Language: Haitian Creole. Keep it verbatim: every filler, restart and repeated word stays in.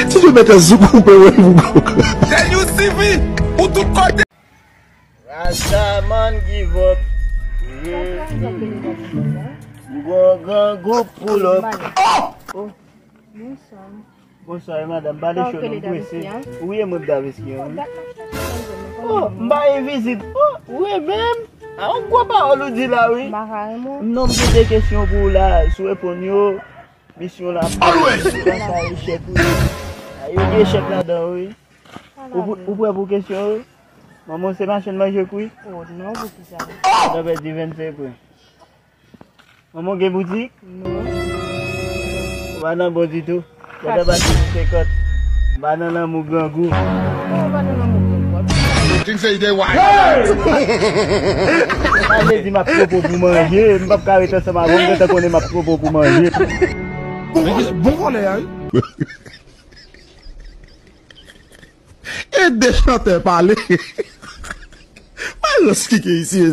Ti Djo mete zouk ou pe wè pou kòk. Can you see me? Ou tout kote. Rastaman give up. Gwo grangou pull up. Oh! Bonswa. Bonswa, madanm. Pale cho non, m prese. Wi, e mwen Daviski, wi. Oh, m ba e vizit. Oh, wi, menm. A, yon gwo pawòl ou di la, wi. M pa ka renmen w. Non, m gen de kesyon pou ou la, si w reponn yo, misyon la. Always! Sa echèk, wi. A, yo gen echèk ladan, wi. Ou, ou prè pou kesyon, wi? Manman, se machann manje kwit? Oh, non, poukisa? Nan pèdi vennsenk wi. Manman gen boutik? Non. Ou pa nan bon ditou. Gade pa di senkant. M pa nan lanmou grangou. Ou pa nan lanmou grangou. You think say they wise? Sa vle di m ap twopo pou manje. M p ap ka ret ansanm avè w, m gentan konnen m ap twopo pou manje. Bon vòlè, bon vòlè a, wi. E de chantè pale. Mwen rans kike isi.